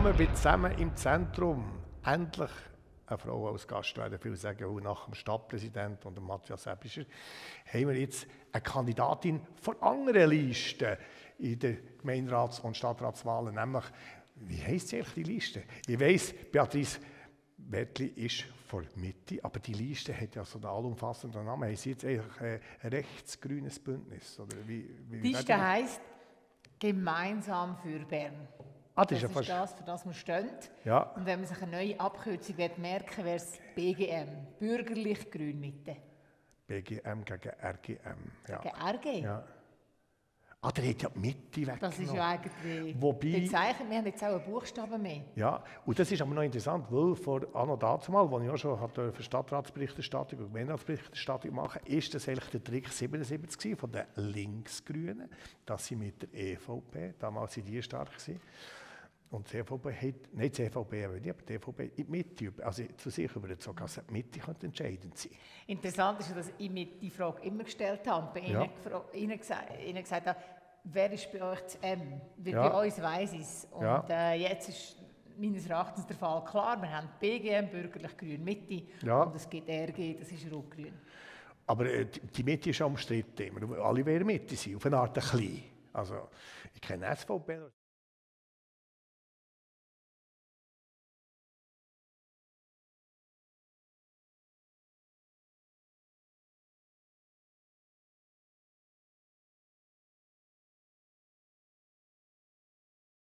gekommen bin, zusammen im Zentrum. Endlich eine Frau als Gast, werden viele sagen, auch nach dem Stadtpräsidenten und dem Matthias Ebischer, haben wir jetzt eine Kandidatin von anderen Listen in den Gemeinderats- und Stadtratswahlen, nämlich, wie heisst sie eigentlich, die Liste? Ich weiss, Beatrice Wettli ist von der Mitte, aber die Liste hat ja so einen allumfassenden Namen. Haben Sie jetzt eigentlich ein rechtsgrünes Bündnis? Oder wie die Liste heisst «Gemeinsam für Bern». Das ist das, für das wir stehen. Ja. Und wenn man sich eine neue Abkürzung merken will, wäre es BGM, Bürgerlich-Grün-Mitte. BGM gegen RGM. Ja. Gegen RG? Ja. Ah, der hat ja die Mitte weggenommen. Das ist ja eigentlich bezeichnet. Wir haben jetzt auch einen Buchstaben mehr. Ja, und das ist aber noch interessant, weil vor anno dazumal, als ich auch schon für Stadtratsberichterstattung und Gemeinderatsberichterstattung machen durfte, ist das eigentlich der Trick 77 von den Linksgrünen, dass sie mit der EVP, damals waren die stark gewesen, und die EVP hat, nicht die EVP, aber die EVP in die Mitte, also zu sich überzogen, also die Mitte könnte entscheidend sein. Interessant ist, dass ich mir die Frage immer gestellt habe und bei Ihnen gesagt habe, wer ist bei euch das M? Weil bei uns weiss ich es. Und jetzt ist meines Erachtens der Fall klar. Wir haben BGM, Bürgerlich-Grün, Mitte, und es gibt RG, das ist Rot-Grün. Aber die Mitte ist umstritten. Alle wollen Mitte sein, auf eine Art ein klein. Also, ich kenne SVP.